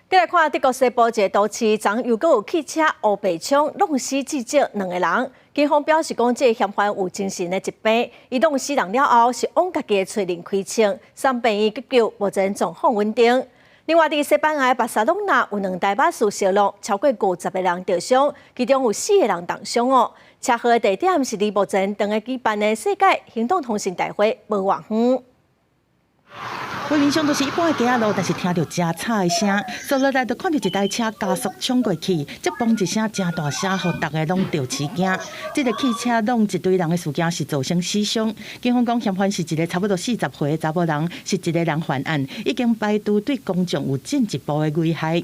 繼來看德國西部一个都市，昨又閣有汽車烏白衝，挵死至少兩個人。警方表示講，這个嫌犯有精神的疾病，伊挵死人了後是往家己的喙輪開槍，送病院急救，目前狀況穩定。另外，佇西班牙巴塞隆納有兩台巴士相挵，超過50個人著傷，其中有四個人重傷哦。車禍的地點是離目前正咧舉辦的世界行動通信大會無偌遠。畫面上都是一般的街仔路，但是聽著真吵的聲，紲落來就看著一台車加速衝過去，這嘣一聲誠大聲，予逐个攏著飼驚。這个汽車挵一堆人的事件是造成死傷。警方講嫌犯是一个差不多40歲的查某人，是一个人犯案，已經排除對公眾有進一步的危害。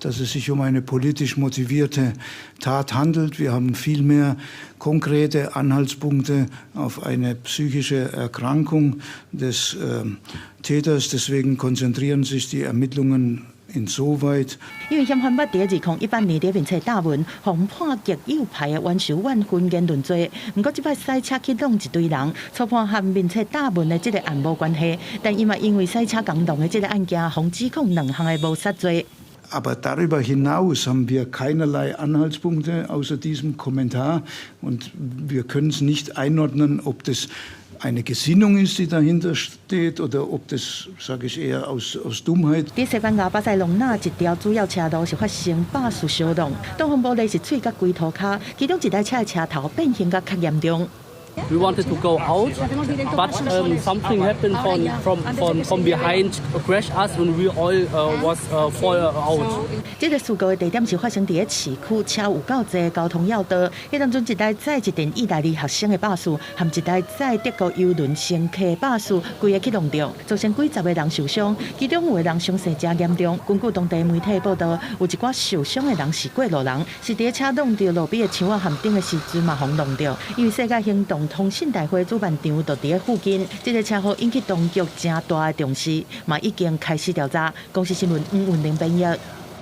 Dass es sich um eine politisch motivierte Tat handelt. Wir haben viel mehr konkrete Anhaltspunkte auf eine psychische Erkrankung des Täters. Deswegen konzentrieren sich die Ermittlungen insoweit. 因為嫌犯捌佇2018年佇面冊貼文，予判極右派的冤仇怨恨言論罪。毋過這擺賽車去挵一堆人，初判和面冊貼文的這个案無關係，但伊嘛因為賽車共挵的這个案件，予指控兩項的謀殺罪。 Aber darüber hinaus haben wir keinerlei Anhaltspunkte außer diesem Kommentar und wir können es nicht einordnen, ob das eine Gesinnung ist, die dahinter steht, oder ob das, sage ich, eher aus Dummheit. 佇西班牙巴塞隆納一條主要車路是發生巴士相挵，擋風玻璃是碎甲規塗跤，其中一台車的車頭變形甲較嚴重。 We wanted to go out, but something happened from behind, crashed us, and we all was fall out. 這个事故的地點是發生佇咧市區車有夠濟的交通要道。彼當陣一台載一陣意大利學生的巴士，和一台載德國郵輪乘客的巴士，規个去挵著，造成幾十个人受傷，其中有的人傷勢誠嚴重。根據當地媒體報道，有一寡受傷的人是過路人，是佇咧車挵著路邊的牆仔和頂的時陣嘛，予挵著。因為世界行動通信大會主辦場就佇咧附近，這个車禍引起當局誠大的重視，嘛已經開始調查。公視新聞吳文玲編譯。